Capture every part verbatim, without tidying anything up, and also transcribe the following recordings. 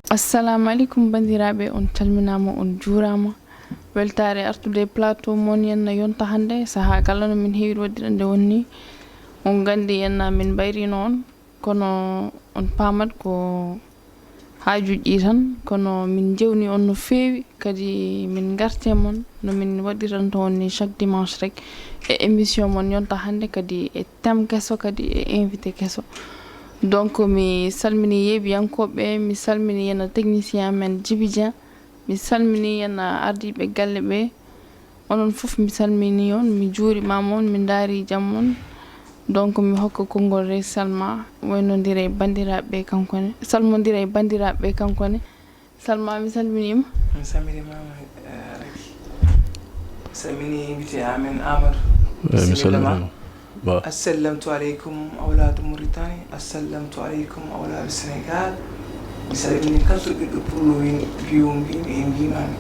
Assalamu aleykum, banndiraaɓe, on calminaama, on juuraama. Weltaare artude e plateau mon, yenna yonta hannde, sahaa kala no min heewiri waɗirande on ni. On nganndi yenna min mbayrino on, kono on paamat ko haajuuji ɗi tan, kono min njewni on no feewi, kadi min ngarti e mon no min waɗiranto on ni chaque dimanche rek, e émission mon yonta hannde, kadi e thème keso, kadi e invité keso. Donc mi salmini yeeɓiyankooɓe, mi salmini yenna technicien amen Djiby Dieng, mi salmini yenna ardiiɓe galle ɓe, onon fof mi salmini on, mi juurimaama on, mi ndaari jam on. Donc mi hokka konngol rek Salma, waynondira e banndiraaɓe ɓe kankone, salmondira e banndiraaɓe ɓe kankone. Salma, mi salminiima. Mi salminiima, eh, Raki. Mi salmini invité amen Amadou. Eh, mi Bisimilla ma. salminiima. Ba. Assalamtu aleykum, awlaadu Mauritanie. Assalamtu aleykum, awlaadu Sénégal. Mi salmini kala to ɓiɗɗo pullo woni, mbiyo, mbimi e mbimami.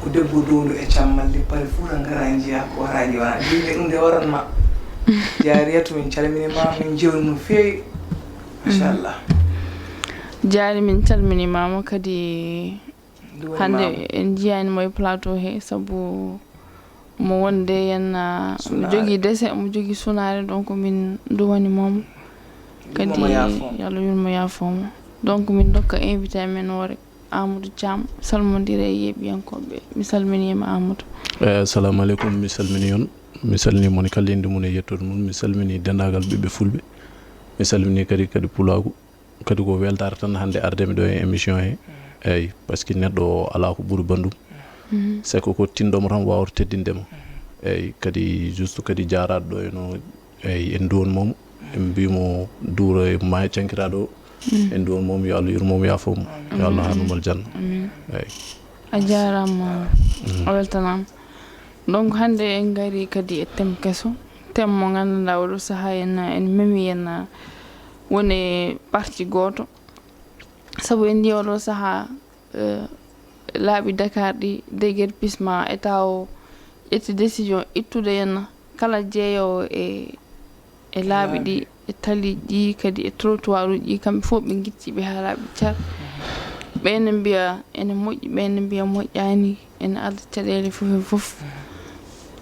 Ko debbo dondu e cammalle, pare Fuuta ngara njiya ko haraji wana. Mbimi ɗum de waran ma. Jaariyatu, min calminiima, min jewni no feewi. Machallah. Jaari, min calminimaama kadi. Nduwani Hannde maama. en njiyaani mo e plateau he, sabu mo wonde yen, ah, mo Sunaare. jogii dese, mo jogii sunaare, donc min nduwani mo. Kadi Yurmo yaafo. Yo Allah yurmo yaafo mo. Donc min ndokka invité amen o rek, Amadou Thiam, salmondira e yeeɓiyankooɓe. Mi salminiima Amadou. Eh, assalamu aleykum, mi salmini on. Mi salmini mon kala innde mum e yettoode mum. Mi salmini denndaangal ɓiɓɓe fulɓe. Mi salmini kadi, kadi pulaagu. Kadi ko weltaare tan hannde arde mi ɗo e émission he. Eyyi, par ce que neɗɗo o alaa ko ɓuri banndum. Mhm. C'est que ko tinɗomo tan wawata teddinde mo. Eyyi, kadi juste kadi jaaraɗo ɗo eno, eyyi, en duwan momo. En mbimo duuro e ma cankiraɗo. Mhm. En duwan momo, yo Allah yurmomo, yaafo mo. Yo Allah Amin. harnumo aljanna. Amin. Eyyi. A jaaraama, Mhm. a weltanaama. Donc hannde en ngari kadi e thème keso. Thème mo nganndanɗaa oɗo sahaa en, en memi en, woni parti gooto. Sabu en ndi oɗo sahaa, eh, laabi Dakar ɗi, déguerpissement, état o ƴetti décision ittude en kala jeeyowo e, e laabi ɗi, e taliiji ɗi, kadi e trottoiruuji ɗi, kamɓe fof ɓe ngitti ɓe haa laaɓi car. Ɓe ne mbiya ene moƴƴi, ɓe ne mbiya moƴƴaani, ene adda caɗeele fof e fof.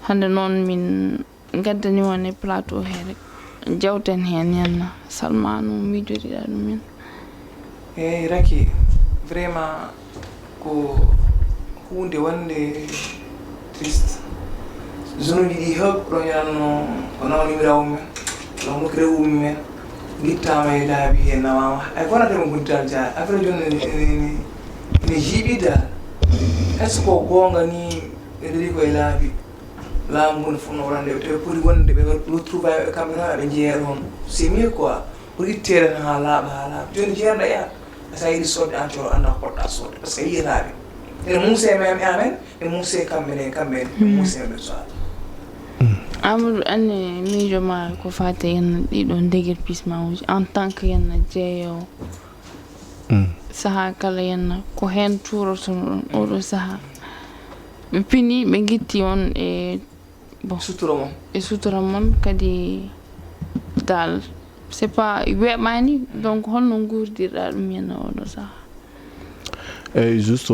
Hannde noon min ngaddani on e plateau he rek, jawten heen, yenna Salma no miijoriɗaa ɗum en. Eyyi, Raki, vraiment ko huunde wonde triste. Zone uji ɗi heew ɗo ñaanno ko nawnimira mumen, walla mokkira mumen, ngittaama e laabi he, nawama. Ay, ko wonata mo Guntal Dia? Affaire jooni ne, ne, ne, ne jiiɓi dal. Est-ce que ko goonga ni ɓe darii ko e laabi? Laamu ngu ne fotnoo waɗande ɓe, tawi poti wonde ɓe retrouvaille ɓe kamɓe tan, aɓe njeeya ɗoon. C'est mieux quoi. Pour itteede tan haa laaɓa, haa laaɓa. Jooni jeerɗa yaha. So a yiɗi soodde, aan coro annda ko poɗɗa soodde. Par ce que a yiyataa ɓe. Ene muusee men, amen, ɓe muusee kamɓe ne, kamɓe ne, ɓe muusee ɓe so a. Amadou, anne miijo ma ko faati e yenna ɗiɗo déguerpissement uji en tant que yenna jeeyowo. Mm. Sahaa kala yenna ko heen cuurotono ɗon oɗo sahaa. Ɓe pini, ɓe ngitti on e, bon, Sutura mon. e sutura mon kadi dal. C'est pas weeɓaani, donc holno nguurdirɗa ɗum yenna oɗo sahaa? Eyyi, juste,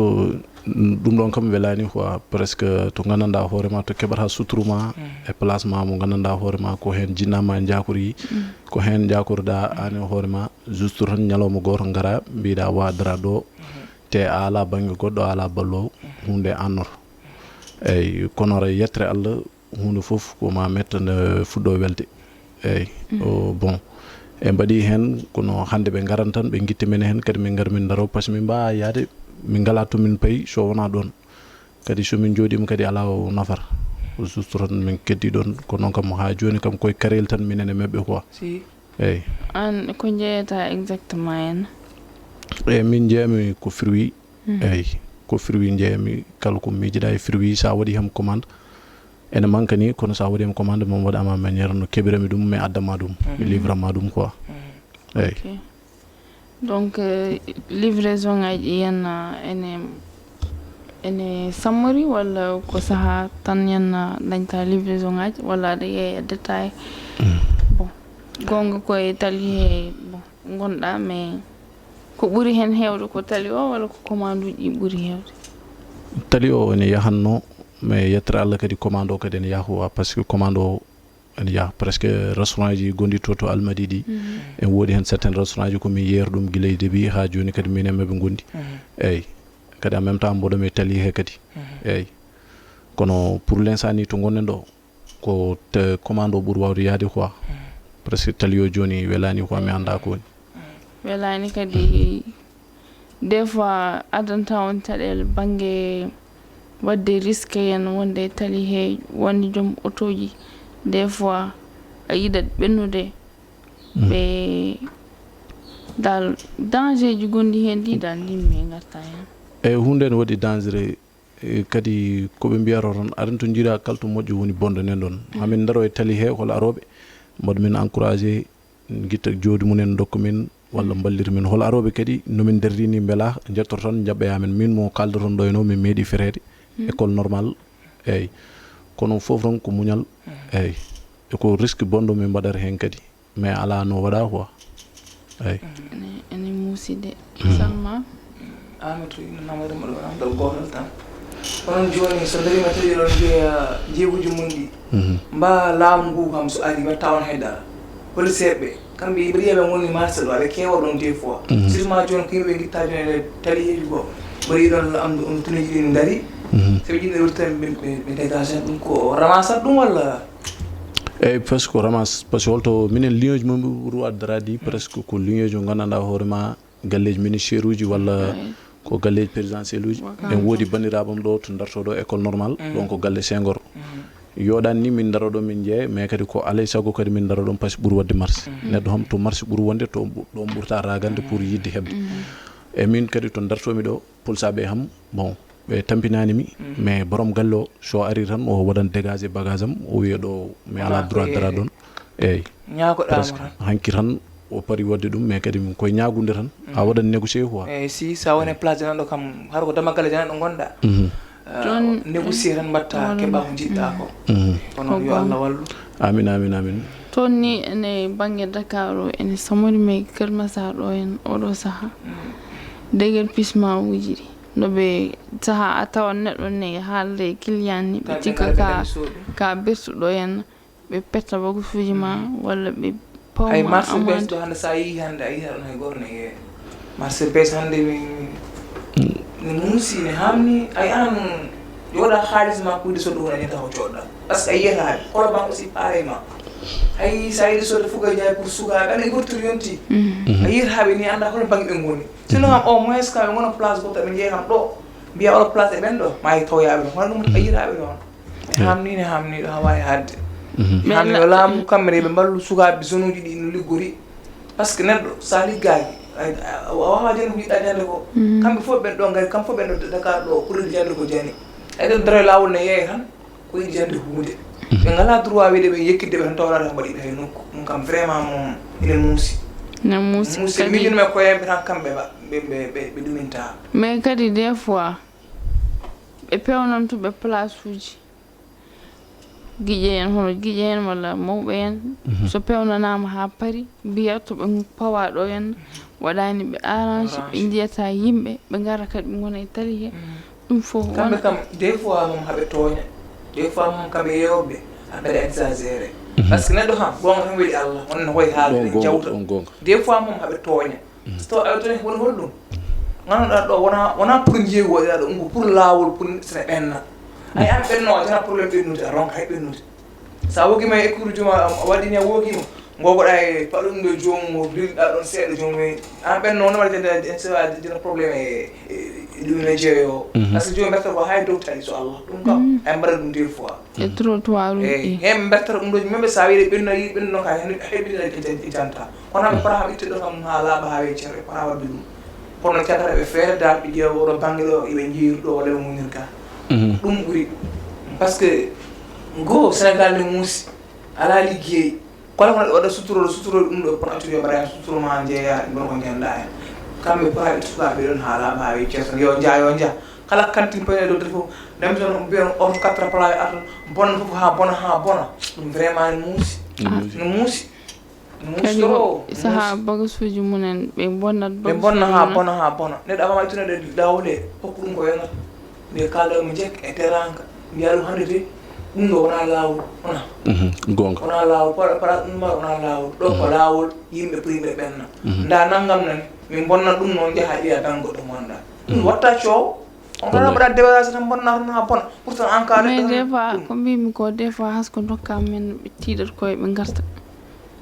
ɗum ɗon kam welaani quoi, presque to nganndanɗaa hoore ma, to keɓata suturu ma, Mm. e place ma mo nganndanɗaa hoore ma, ko heen jinnaa ma njaakori, Mm. ko heen njaakoriɗaa aan e hoore ma, juste tan ñalawma gooto ngara, mbiɗa wa dara ɗo, te a alaa bannge goɗɗo, a alaa balloowo, huunde annoto. Eyyi, kono ara yettere Allah, huunde fof ko ma metta nde fuɗɗo welde. Eyyi, Mm. o, bon, en mbaɗi heen, kono hannde ɓe ngaran tan, ɓe ngitti men heen, kadi min ngara min ndaro, par ce que min mbaawaa yahde, min ngalaa to min payi so wonaa ɗoon. Kadi so min njooɗiima kadi alaa o nafata. Ko juste tan min keddi ɗoon, ko noon kam haa jooni kam koye karel tan minen e maɓɓe quoi. Si. Eyyi. Aan ko njeeyata exactement en? Eyyi, min njeeyami ko fruit. Mhm. Eyyi, ko fruit njeeyami, kala ko miijiɗaa e fruit, so a waɗi heen commande, ene manque ni, kono so a waɗi heen commande, mi waɗa ma manière no keɓirami ɗum, mi adda ma ɗum, mi Mhm. livra ma ɗum quoi. Mhm. Eyyi. Ok. Donc, euh, livraison ngaji ɗi yenna, euh, ene, ene sammori walla ko sahaa tan yenna, euh, dañta livraison ngaji walla aɗa yeeya détail? Mm. Bon, goonga ko e tali he, bon, ngonɗa, mais Ko ɓuri heen heewde ko tali o walla ko commande uji ɗi ɓuri heewde? Tali o ene yahanno, mais yettere Allah kadi commande o kadi ene yaha quoi, parce que commande o ene yaha presque restaurant ji gonɗi to to Almadi ɗi. En woodi heen certains restaurant ji ko min yeer ɗum gila e début haa jooni kadi min e maɓɓe ngondi. Eyyi. Kadi en même temps mboɗo mi tali he kadi. Eyyi. Kono pour l'instant ni to gonɗen ɗo, ko te commande o ɓuri wawde yaade quoi. Presque tali o joni welani quoi, mi anda ko woni. Welani kadi, des fois addanta on caɗele bangge wadde risque en wonde e tali he, wonde joom otoji, des fois a yiɗat ɓennude ɓe dal danger ji gonɗi hen ɗi dal ndimmi e garta hen. E hunde ne waɗi danger. E, kadi ko ɓe mbiyata tan, aɗa to jiiɗa kala to moƴƴo woni bonɗo nen ɗon. Hamin ndaro e tali he hol arooɓe mbaɗa min encouragé, gitta jooɗi mumen dokka min walla mballita min. Hol arooɓe kadi no min ndarri ni mbela jettoto tan jaɓɓoya min, min mo kaldoton ɗo e no min meeɗi fereede école normal. Eyyi. Kono fof tan ko muñal. Eyyi. E ko risque bonɗo min mbaɗata hen kadi, mais ala no waɗa quoi. Eyyi. Ene, ene muusi de. Salma. Amadou ina namari mo ɗo anndal gootal tan. Onon jooni so ndariima tawi oɗon njeeya jeeguuji mon ɗi, mba laamu ngu kam so ari watta on hay dara. Policeeɓe ɓe, kamɓe mbaɗi ɓe ngoni marché ɗo, aɓe keewa ɗon des fois. Surtout jooni ko yimɓe ngitta jooni e tali heeji goo, mbaɗi ɗon lamɗo on tuneji ɗi ndari. So ɓe jiɗi rewti tan ɓe, ɓe, ɓe dégagé ɗum, ko ramasat ɗum walla? Eyyi, parce que ko ramas, parce que holto minen ligne uji mon ɓuri wadde daraade presque ko ligne uji mo nganndanɗaa hoore ma galleeji ministère uji walla ko galleeji présidentiel uji. En woodi banndiraaɓe am ɗo to darto ɗo école normal, ɗon ko galle Senghor. Yoɗani ni min daro ɗo min jeeya, mais kadi ko alay sago kadi min daro ɗon parce que ɓuri wadde marché. Neɗɗo ham to marché ɓuri wonde to ɗon ɓurta ragande pour yidde heɓde. E min kadi to dartomi ɗo, policeeɓe ham, bon, ɓe tampinani mi, mais borom galle o so ari tan o waɗan dégagé bagage am, o wiya ɗo mi ala droit dara ɗon. Eyyi. Ñaagoɗaa mo tan. Hanki tan o pari wadde ɗum, mais kadi min koye ñaagunde tan. A waɗan négocier quoi. Eyyi, si sa woni place jananɗo kam, hara ko dama galle jananɗo ngonɗa. Ɗon négocier tan mbatta keɓa ko jiɗɗa ko. Kono yo Allah wallu. Amin, amin, amin. Toon ni ene bannge Dakar o, ene samori me Kër Massar ɗo en oɗo saha. Déguerpissement uji ɗi. No ɓe saha a tawan neɗɗo ne haalde e client ni, ɓe cikka ka, ka bertuɗo en, ɓe petta bagasuuji ma, walla ɓe pawma. Ay marché bees ɗo hannde, sa yii hannde, a yii haɗon hay goto ne yeeya. Marché bees hannde mi, mi, ne muusi, ne hamni, ay an joɗa haalis ma kuyde so ɗum wona ñanta ko coɗɗa. Parce que a yiyata haaɓe, kolo banque aussi pareil ma. Hay sa yiɗi sodde fuga jaay pour sukaaɓe, ana e gortiri yonti. A yiyata haaɓe ni, annda hono banque ɓe ngoni. Sinon kam au moins ka ɓe ngona place goto, ɓe jeeya kam ɗo. Mbiya oɗo place e ɓen ɗo, ma e taw yaaɓe ɗon. Hono ɗum a yiyata ɓe ɗon. Hamni ne hamni ɗo ha wawi hadde. Hamni o laamu kamɓe reɓe mballu sukaaɓe zone uji ɗi no liggori. Parce que neɗɗo sa liggaki a wawa jande ko jiɗɗa jande ko. Kamɓe fof ɓen ɗo ngari, kamɓe fof ɓen ɗo Dakar ɗo pour jande ko jani. Ay ɗon daro e lawol ne yeeya tan ko yiɗi jande hunde. Ɓe ngala droit wiide ɓe yekkidde ɓe tan tawrade ko mbaɗi ɓe hay nokku. Ɗum kam vraiment moom ene muusi. Ne muusi Muusi kadi. Miijinmi koye ɓe tan kamɓe ɓe ɓe ɓe ɓe duminta. Mais kadi des fois ɓe pewnantuɓe place uji, giƴe en, hono giƴe en walla mawɓe en, so pewnanaama haa pari, mbiya to ɓe pawa ɗo en waɗani ɓe arrange, ɓe njiyata yimɓe, ɓe ngara kadi ɓe ngona e tali he. Ɗum fof Kamɓe wona kam des fois moom haɓe tooña, des fois moom kamɓe yewɓe haɓe exagéré. Parce que neɗɗo kam goonga tan weli Allah, wonno koye haalde Ɗon ɓe goonga, jawta. ɗon goonga. Des fois moom haɓe tooña. So taw aɓe tooñi woni holɗum? Ngannduɗaa ɗo wona wona pour njeewi waɗiraa ɗo, ɗum ko pour laawol, pour sene ɓenna. Ay an ɓenno a jana problème ɓennude, a ronka hay ɓennude. Sa wogima e écoute juma a waɗini a wogima, gogoɗa e paɗum ɗo joomum o bilɗa ɗon seeɗa joomum e an ɓenno wona waɗa jande en sewa jana problème e e ɗum ene jeeyo. Parce que joomum berta ko hay dow tali so Allah ɗum kam ay mbaɗa ɗum des fois. E trottoir uji Eyyi, ɗi. Hen bertata ɗum ɗo yimɓe sa wiɗe ɓenno yi ɓenno ka hen heɓi janta. Kono ɓe para itte ɗo kam ha laaɓa ha weccere ɓe para wadde ɗum. Kono cakata ɓe feere dal ɓe ƴeewa oɗo bangge ɗo iɓe jiiru ɗo walla ɓe munir ka. Ɗum ɓuri. Parce que go Sénégal ne muusi ala liggey. Kala ko neɗɗo waɗa suturo suturo ɗum ɗo kono accude yo mbaɗa hen suturo ma jeeya ɗum ɗo ko jenda hen. Kamɓe para itte sukaɓe ɗon ha laaɓa ha weccere tan yo jaa yo jaa. Kala kantin payne dow fof ndemtono mbiyon on quatre pala arta bona fof ha bona ha bona. Ɗum vraiment ne muusi. No muusi. Kadi ko saha bagasuuji mumen ɓe bonnat, ɓe bonna ha bona ha bona. Neɗɗo awama ittunoɗe laawol he, hokku ɗum ko yonata. Mbiya kalda mo jek e teranga, mbiya ɗum hande de, ɗum ɗo wona laawol. Wona. Gonga. Wona laawol, para para ɗum ma wona laawol. Ɗo ko laawol, yimɓe poti ɓe ɓenna. Nda nanngam nani, min bonna ɗum noon, jaha ƴeewa dan goɗɗo mo annda. Ɗum watta coow. On kala mbaɗa débarrassé tan bonna tan ha bona. Pourtant an ka mais des fois ko mbimi ko des fois has ko dokka men ɓe tiiɗat koye ɓe garta.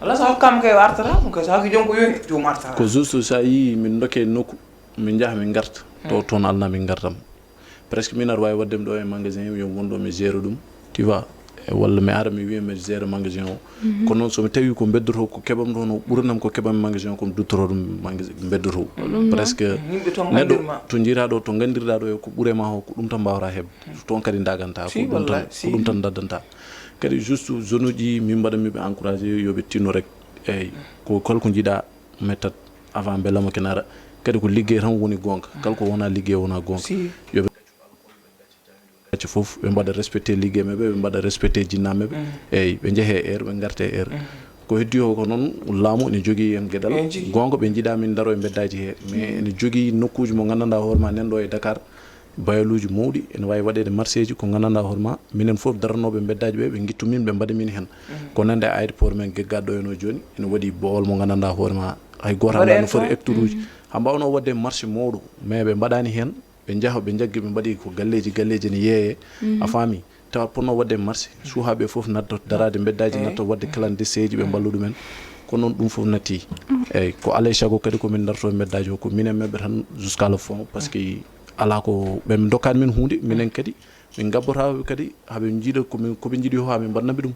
Ala sa hokkama kay artata ɗum kay, sa hokki joom ko yoni joom artata. Ko juste sa yii min dokke nokku, min jaha min garta to. Toon alna min gartam. Presque min aɗa wawi waddem ɗo e magasin, yo won ɗo mi gère ɗum, tu vois. E walla mi ara mi wiya mi gère magasin o. Kono noon somi tawi ko beddoto ko keɓam ɗon o ɓuranam ko keɓam magasin o, komi duttoto ɗum magasin beddoto. Presque neɗɗo to jiiraɗo to gandirɗa ɗo e ko ɓuure ma o, ko ɗum tan mbawata heɓde. Toon kadi daganta ko ɗum tan, ko ɗum tan daddanta. Kadi juste zone uji min mbaɗanmi ɓe encouragé yoɓe tinno rek. Eyyi, ko kala ko jiiɗa mettat avant belama ken ara. Kadi ko liggey tan woni gonga, kala ko wona liggey wona gonga. Yoɓe gacce fof ɓe mbaɗa respecté liggey maɓɓe, ɓe mbaɗa respecté jinnaɓe maɓɓe. Eyyi, ɓe jeehe heure, ɓe garte heure. Ko heddi o ko noon laamu ene jogii heen geɗal. Gonga ɓe jiiɗa min daro e mbeddaji he, mais ene jogii nokkuji mo gandanɗa hoore ma nanɗo e Dakar, bayaluuji mawɗi ene wawi waɗede marché ji ko gandanɗa hoore ma minen fof daranoɓe mbeddaji ɓe, ɓe gittu min ɓe mbaɗa min heen. Ko nande aéroport men geggaɗo ɗo eno joni ene waɗi boowal mo gandanɗa hoore ma hay goto anda no foti hectare uji. Ha mbawno waɗde marché mawɗo mais ɓe mbaɗani heen. Ɓe njaha ɓe njaggi ɓe mbaɗi ko galleji galleji ene yeeye. A faami? Tawa ponno waɗde marché suuhaɓe fof natto darade mbeddaji natto waɗde clandestin ji ɓe mballa ɗumen. Kono noon ɗum fof natti. Eyyi, ko alay saago kadi komin darto mbeddaji o ko minen meɓɓe tan jusqu'à le fond par ce que ala ko ɓe dokkani min hunde minen kadi min gabbotaaɓe kadi haɓe jiiɗa komin koɓe jiiɗi o hamin mbaɗanaɓe ɗum.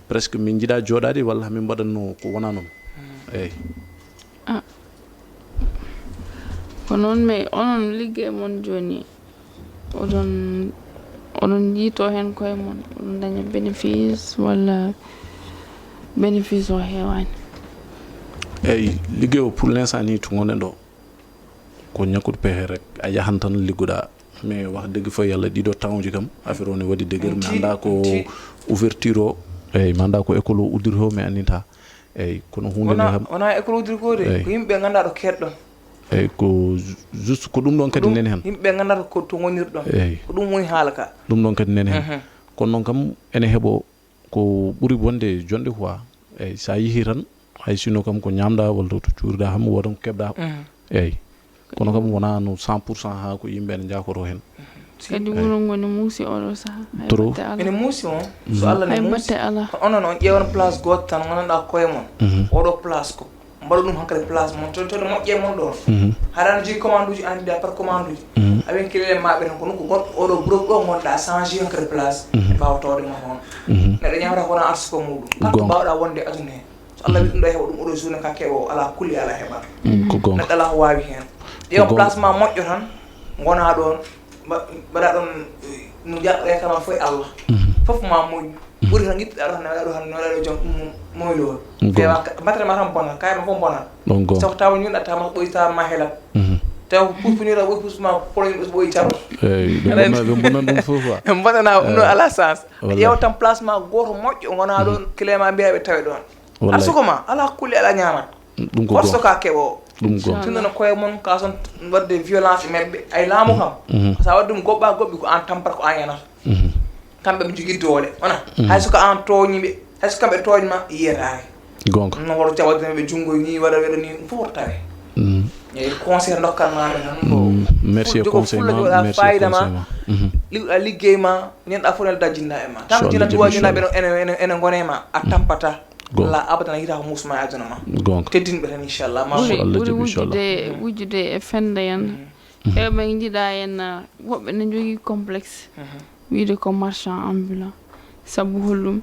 Presque min jiiɗa jooɗade walla hamin mbaɗanno ko wona noon. Eyyi. Ko noon mais onon liggey mon jooni oɗon oɗon jiito heen koye mon oɗon daña bénéfice walla bénéfice o heewaani? Eyyi, liggey o pour l'instant ni to gonɗen ɗo ko ñakkude pexe rek, a yahan tan liggoɗa. Mais wax dëgg fa yàlla ɗiɗo tawji kam affaire o ne waɗi dëgër mi anda ko ouverture o. Eyyi, mi anda ko école o uddiri o mi andinta. Eyyi, kono hunde nde kam wona école uddiri ko de ko yimɓe ganduɗa ɗo keɗɗon. Eyyi, ko juste ko ɗum ɗon kadi nani hen. Yimɓe ganduɗa ko to gonirɗon. Eyyi, ko ɗum woni haala ka. Ɗum ɗon kadi nani hen. Kono noon kam ene heɓo ko ɓuri bonde jonde quoi. Eyyi, sa yeehi tan hay sino kam ko ñamɗa walla to cuurɗa ham wodan ko keɓɗa. Eyyi, kono kam wona no cent pour cent ha ko yimɓe ene jakoto hen. Kadi wuro ngo ne muusi oɗo saha hay batte ala. Ene muusi on so Allah ne muusi. Hay batte ala. Kono onon on ƴeewan place goto tan gonanɗa koye mon. Oɗo place ko mbaɗa ɗum hankadi place mon to to moƴƴe mon ɗon. Haɗa no jogi commande uji an mbiɗa par commande uji. Awen kilele maɓɓe tan ko nokku goɗɗo oɗo bureau ɗo gonɗa changé hankadi place. Mbawa tawde mo toon. Neɗɗo ñamata kona arsuko muɗum kala ko mbawɗa wonde aduna he. So Allah wi ɗum ɗo heɓa ɗum oɗo journée ka keɓa o ala kulli ala heɓa. Ko gonga. Neɗɗo ala ko wawi hen. Ƴeewa place ma moƴƴo tan gona ɗon mbaɗa ɗon no jaɗɗa e kama fof e Allah. Fof ma moƴƴu. Ɓuri tan guittuɗa ɗo tan nawaɗa ɗo tan nawaɗa ɗo jom ɗum moylo. Fewa batterie ma tan bona kayma fof bona. Ɗon gonga. Sabu tawa ñun a tama ɓoy tama ma helat. Taw ko puspuniɗa ɓoy pusma poloñ ɗo ɓoy caro. Eyyi, ɓe bona ɓe bona ɗum fof quoi. Ɓe mbaɗana ɗum ɗo ala sens. Ƴeewa tan place ma goto moƴƴo gona ɗon clément mbiya ɓe tawe ɗon. Wallay. Arsoko ma ala kulli ala ñamat. Ɗum ko gonga. Force ka keɓo. Ɗum gonga. Tinno no koye mon ka son wadde violence e mabɓe ay laamu kam. Sa wadde ɗum goɓɓa goɓɓi ko an tampata ko an yanata. Kamɓe ɓe jogui doole ona. Hay so ko an tooñi ɓe hay so kamɓe tooñma yiyetake. Gonga. No woto jawadde ɓe junngo ni waɗa weɗo ni ɗum fof woto tawe. Eyyi, conseil dokkanmaɓe tan ko. Merci e conseil ma. Merci e conseil ma. Liggey ma ñanɗa fof nel dajjinɗa e ma tan jina duwajinaɓe no ene ene ene gone ma a tampata. Gonga. Ala abadan a yita ko musma e aduna ma. Gonga. Teddinɓe tan inchallah ma. Ɓuri wujjude wujjude e fende en. Heewɓe njiɗa en woɓɓe ne njogii complexe. Wiyde ko marchand ambulant. Sabu holɗum?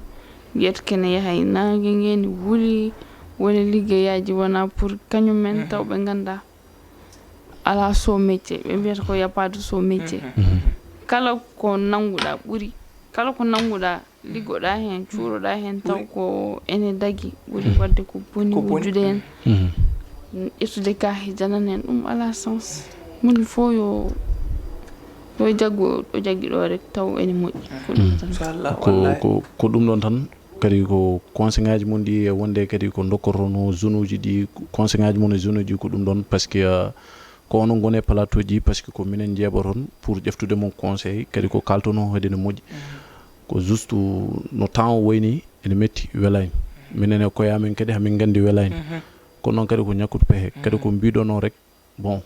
Mbiyata kene yahay naange nge ne wuli woni liggeyaaji wona pour kañum en taw ɓe ngannda. Alaa soo métier ɓe mbiyata ko yapaade soo métier. Kala ko nannguɗa ɓuri kala ko nannguɗa liggoɗa heen cuuroɗa heen taw ko ene dagi ɓuri waɗde ko boni wujjude heen. Ƴettude ka e janane en ɗum ala sens. Moni fof yo yo jaggu ɗo jaggi ɗo rek taw ene moƴƴi. Ko ɗum tan. Inchallah. Ko wallay. Ko ko ɗum ɗon tan. Kadi ko consigneaji mon ɗi e wonde kadi ko dokkortono zone uji ɗi, consigneaji mon e zone uji ko ɗum ɗon, parce que euh, ko onon ngoni e plateau ji, parce que ko minen njeeɓoton pour ƴeftude mon conseil, kadi ko kaltono heɗene moƴƴi. Ko juste no temps o wayni ene metti, welani minen e koye amen, kadi hamin nganndi welani. Kono noon kadi ko ñakkude pehe, kadi ko mbiɗon o rek. Bon,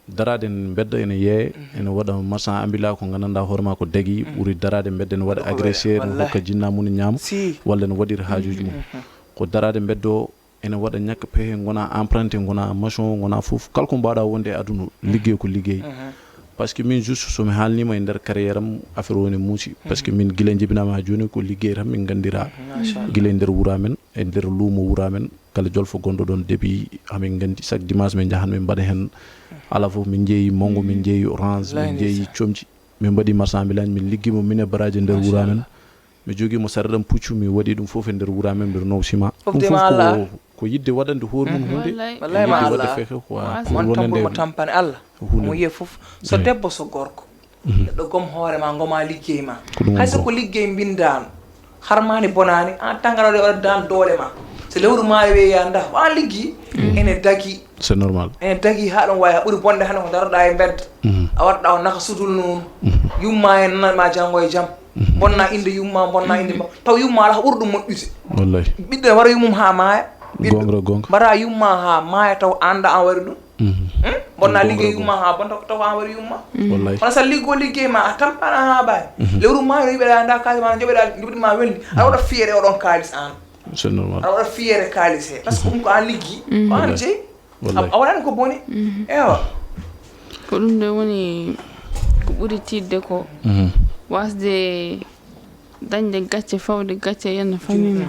daraade mbedda ene yeeye, ene waɗa marchand ambulant ko nganndanɗaa hoore ma ko dagi, ɓuri daraade mbedda ene waɗa agressé, ene hokka jinna mum ñaama, walla ene waɗira haajuuji mum. Ko daraade mbedda o ene waɗa ñakka pehe, ngona emprunté, ngona maçon, ngona fof, kala ko mbaɗa wonde e aduna, liggey ko liggey. Parce que min juste somi haalnima e nder carrière am, affaire o ne muusi, parce que min gila jibinama ha joni ko liggey tan min gandira. Gila e nder wura men, e nder luumo wura men, kala jolfo gonɗo ɗon debi, hamin gandi chaque dimanche min jahan min mbaɗa hen, ala fof min jeeyi mango, min jeeyi orange, min jeeyi comci, min mbaɗi marchand ambulant, min liggimo min e baraji nder wura men. Mi jogimo saretam puccu, mi waɗi ɗum fof e nder wura men, mbiɗa naw sima. Fof ɗum de fof ma Allah. Ko, ko yidde waɗande hoore mum hunde. Wallay. Wallay ma yidde Allah. Waɗa fexe ko, ko on wonande tampuɗo mo tampani Allah. Hunde. Mo yiye fof. So debbo so gorko. Neɗɗo gom hoore ma, goma liggey ma. Ko ɗum woni hayso ko liggey mbindaano, harmani bonani, an tan ngaɗa waɗa dan doole ma. So lewru maari weeya nda wa liggi, ene dagi. C'est normal. Ene dagi ha ɗum wawi ha ɓuri bonde hande ko daroɗa e mbedda. A waɗɗa o naka sudul noonu. Yumma en nanat ma janngo e jam. Bonna inde yumma, bonna inde ma. Taw yumma ala ko ɓuri ɗum moƴƴude. Wallahi. Ɓiɗɗo ne wara yummum ha maaya. Gonga, gonga. Mbaɗa yumma ha maaya taw anda an wari ɗum. Bonna liggey yumma ha bon taw, taw an wari yumma. Wallahi. Kono sa liggo liggey ma a tampana ha baani. Lewru ma no yiɓeɗa nda kalis ma no joɓeɗa joɓeɗi ma welni. Aɗa waɗa fiere oɗon kalis an. C'est normal. Aɗa waɗa fiere kalis he. Parce que ɗum ko an liggi. Ko an jeyi. Wallahi. A, a waɗani ko boni. Ewa. Ko ɗum de woni ko ɓuri tiiɗde ko wasde dañde gacce, fawde gacce e no famille ma.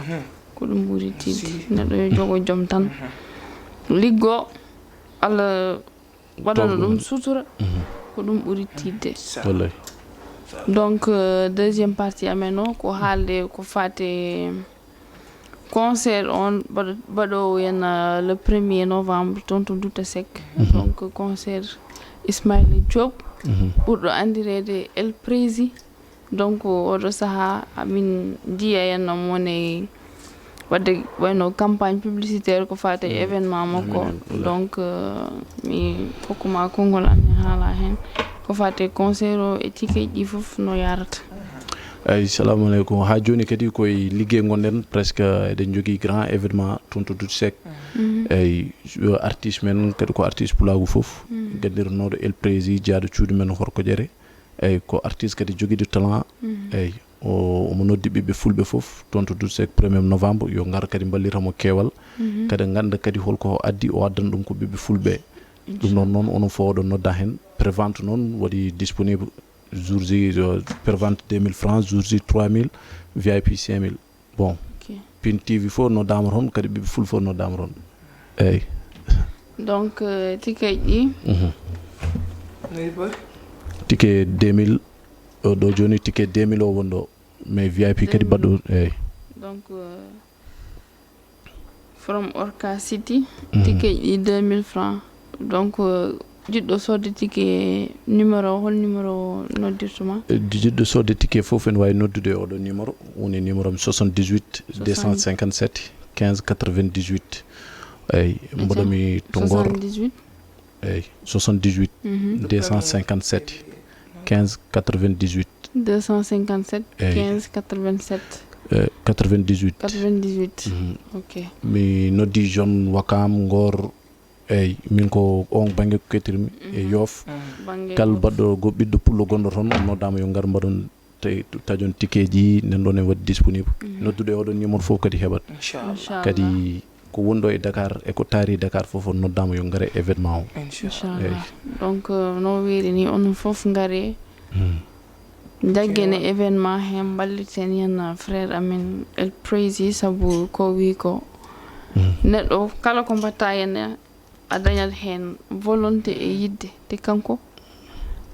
Ko ɗum ɓuri tiiɗde. Neɗɗo yo jogo joom tan. Liggo, Allah waɗana ɗum sutura. Ko ɗum ɓuri tiiɗde. Wallahi. Donc euh, deuxième partie amen o ko haalde ko fate concert on baɗo- baɗowo en euh, le premier novembre toon to Douta Seck. Donc concert Ismaïla Diop, ɓurɗo anndireede El Prési. Donc oɗo saha amin njiya en wone wadde wayno campagne publicitaire ko fate événement makko. Donc euh, mi hokkuma konngol an mi haala heen ko fate concert o e tikeji ɗi fof no yarata. Eyi, salamu aleykum. Ha joni kadi koye liggey gonɗen, presque eɗen jogui grand événement toon to Douta Seck. Eyi, artiste men kadi ko artiste pulagu fof, gandirnoɗo El Prési, jaaɗo cuuɗi men Horko Ƴere. Eyi, ko artiste kadi joguiɗo talent. Eyi, o omo noddi ɓiɓɓe fulɓe fof toon to Douta Seck premier novembre, yo ngar kadi mballitamo keewal. Kadi ganda kadi holko o addi, o addana ɗum ko ɓiɓɓe fulɓe. Ɗum noon noon onon fof oɗon nodda hen. Prévente noon waɗi disponible. Jour J, euh, prévente deux mille francs, jour J trois mille, V I P cinq mille. Bon, Pin T V fof noddama toon, kadi ɓiɓɓe ful fof noddama toon. Eyi. Donc euh, ticket ji. Ticket deux mille o ɗo joni, ticket deux mille o wonɗo, mais V I P kadi baɗɗo. Eyi. Donc euh, from Orca City, ticket ji deux mille francs. Donc euh, jiɗɗo sodde ticket numéro, hol numéro noddirtuma? Eh, jiɗɗo sodde ticket fof ene wawi noddude oɗo numéro, woni numéro am soixante-dix-huit deux cent cinquante-sept quinze quatre-vingt-dix-huit. Eyi, mboɗomi to Ngor. Soixante-dix-huit. Eyi, soixante-dix-huit deux cent cinquante-sept quinze quatre-vingt-dix-huit. Deux cent cinquante-sept quinze quatre-vingt-sept. Eh, quatre-vingt-dix-huit. Quatre-vingt-dix-huit. Ok. Mi noddi zone Wakam, Ngor. Eyi, min ko on bangge ko kettirmi e Yoff. Kala baɗɗo go ɓiɗɗo pullo gonɗo toon, on noddama yo ngar mbaɗon te- tajon tikeji nen ɗon en waɗi disponible. Noddude oɗon numéro fof kadi heɓat. Inchallah. Kadi ko wonɗo e Dakar e ko taari Dakar fof on noddama yo ngare événement o. Inchallah. Donc euh, no wiiri ni onon fof ngare. Jaggene événement he, mballiten yen frère amen El Prési, sabu ko wi ko neɗɗo kala ko mbatta yen a dañat hen volonté e yidde. Te kanko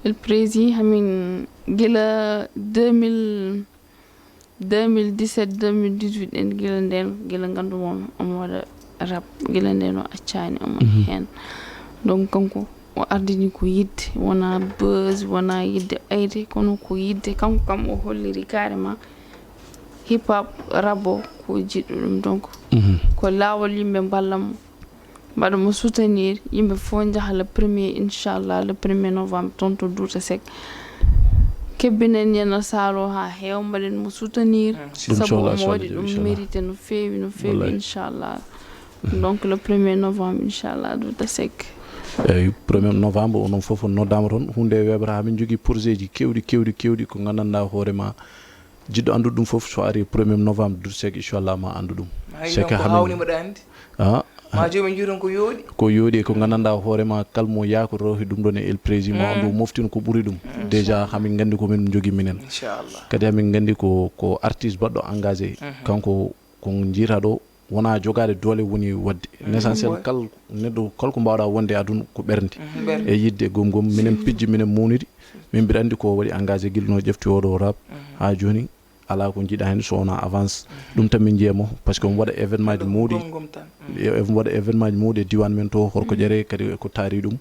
El Prési hamin gila deux mille deux mille dix-sept deux mille dix-huit en gila nden gila gandumomi omo waɗa rap gila nden o accani omo hen. Donc kanko o ardini ko yidde, wona buzz, wona yidde ɓayde, kono ko yidde kanko kam o holliri carrément Hip hop, rabo, ko jiɗɗo ɗum. Donc, ko laawol yimɓe mballa mo, mbaɗa mo soutenir, yimɓe fof njaha le premier, inchallah, le premier novembre, toon to Douta Seck. Kebbinen Yero Salo haa heewa, mbaɗen mo soutenir, sabu omo waɗi ɗum mérité no feewi, no feewi, inchallah. Donc, le premier novembre, inchallah, Douta Seck. Eyi, premier novembre, onon fof on noddaama toon. Huunde weeɓata, hamin njogii projet ji keewɗi, keewɗi, keewɗi, ko nganndanɗaa hoore ma. Jiɗɗo anndude ɗum fof, so ari premier novembre, Douta Seck, inchallah, ma anndu ɗum. Hay C'est que donc, hamin hawni mbaɗa anndi? Ah, Ma joomum juuton ko yooɗi. Ko yooɗi, ko nganndanɗaa hoore ma, kala mo yaakotoo he ɗum ɗoon e El Président, ma anndu moftin ko ɓuri ɗum. Déjà, hamin nganndi ko min njogii minen. Inchallah. Kadi hamin nganndi ko, ko artiste baɗɗo engagé. Kanko, ko njiyata ɗo, wonaa jogaade doole woni waɗde. L'essentiel, kala neɗɗo, kala ko mbaawɗaa wonde e aduna ko ɓernde. E yiɗde, gom gom, minen pijji, minen mawniri. Min mbiɗa anndi ko waɗi engagé gila no ƴefti oɗo rap haa jooni. Alaa ko njiɗa heen so wonaa avance. Ɗum tan min njiya mo, parce que omo waɗa événement ji mawɗi. Gom gom tan. Yo, omo waɗa événement ji mawɗi e diiwaan men to, Horko Ƴere, kadi ko taari ɗum.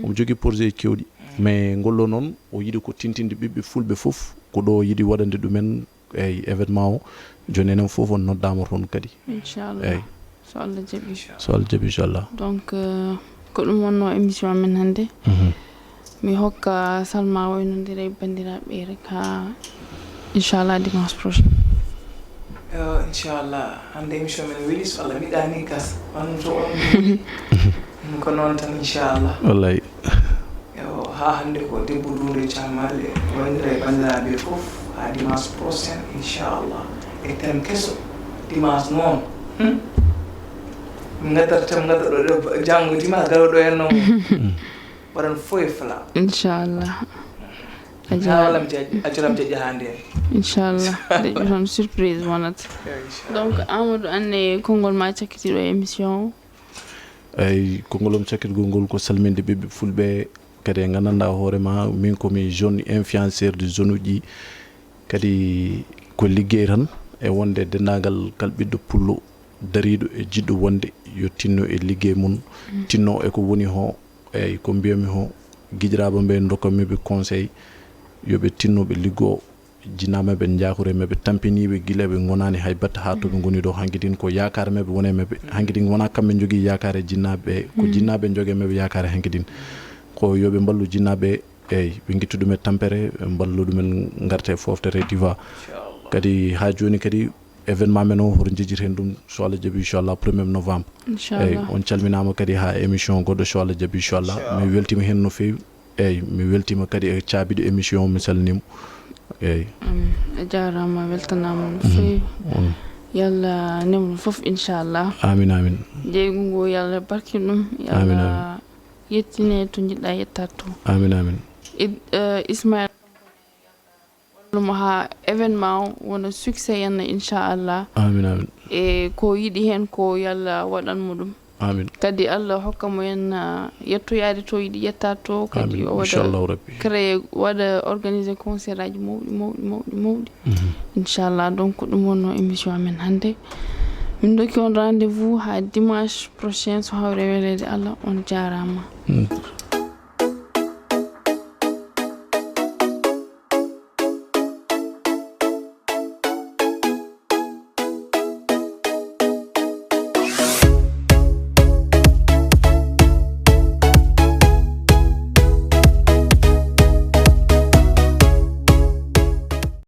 Omo jogii projet keewɗi. Mais ngol ɗo noon, o yiɗi ko tintinde ɓiɓɓe fulɓe fof, ko ɗo o yiɗi waɗande ɗumen, eyi, événement o. Jooni enen fof on noddaama toon kadi. Inchallah. Eyi. So Allah jaɓi. So Allah jaɓi, inchallah. Donc, euh, ko ɗum wonno émission amen hannde. Mi hokka Salma waynondira e banndiraaɓe rek haa, inchallah, dimanche prochain. Yo, inchallah, hannde émission men weli, so Allah yiɗi ni gasa. On to on. Ko noon tan, inchallah. Wallay. Yo, haa hannde ko debbo Duundo Caamaale, waynira e banndiraaɓe fof, haa dimanche prochain, inchallah. E thème keso, dimanche noon. Hmm? Min ngaddata thème, ngadduɗo ɗo, janngo dimanche, garooɗo en noon. Waɗan fof e fala. Inchallah. A jaaraama. Haa walam jaaj-, a jaaraama jaaj haa ndeen. Inchallah. Nde tan surprise wonata. Yo, inchallah. Donc, Amadou, aan ne konngol ma cakkitiiɗo e émission o? Eyi, konngol am cakkitgol ngol ko salminde ɓiɓɓe fulɓe, kadi e nganndanɗaa hoore ma, min ko mi jeune influenceur de zone uji, kadi ko liggey tan e wonde denndaangal kala ɓiɗɗo pullo dariiɗo e jiɗɗo wonde yo tinno e liggey mum, tinno e ko woni ho, eyi, ko mbiyami ho, giƴiraaɓe ɓe, ndokkanmi ɓe conseil, yo ɓe tinno ɓe liggoo. Jinnaaɓe ɓe njaakori e maɓɓe, tampiniiɓe gila ɓe ngonaani hay batte haa to ɓe ngoni ɗo. Hanki din ko yaakaare maɓɓe woni e maɓɓe. Hanki din wonaa kamɓe njogii yaakaare jinnaaɓe ɓe, ko jinnaaɓe njogii e maɓɓe yaakaare hanki din. Ko yo ɓe mballu jinnaaɓe, eyi, ɓe ngittu ɗum e tampere, ɓe mballu ɗumen ngarte e fooftere diva. Inchallah. Kadi haa jooni kadi événement men o, hoto njejjit heen ɗum, so Allah jaɓi, inchallah, premier novembre. Inchallah. Eyi, on calminaama kadi haa émission goɗɗo, so Allah jaɓi, inchallah. Inchallah. Mi weltiima heen no feewi. Eyi, mi weltiima kadi e caabiiɗo émission o, mi salminiima. Eyi. Amin. A jaaraama, a weltanaama no feewi. Yo Allah neemnu fof, inchallah. Amin, amin. Jeygu ngu, yo Allah barkin ɗum. Yo Allah yettine to njiɗɗa yettaade to. Amin, amin. Id-, eh, Ismaël, wallu mo haa événement o wona succès yanna, inchallah. Amin, amin. E ko yiɗi heen ko, yo Allah waɗan mo ɗum. Amin. Kadi Allah hokka mo en, ah, yettoyaade to yiɗi yettaade to. Kadi o waɗa, inchallahu rabbi, créé, waɗa organisé concert aji mawɗi, mawɗi, mawɗi, mawɗi. Inchallah, donc ko ɗum wonno émission amen hannde. Min ndokki on rendez-vous haa dimanche prochain, so hawre weleede Allah. On jaaraama.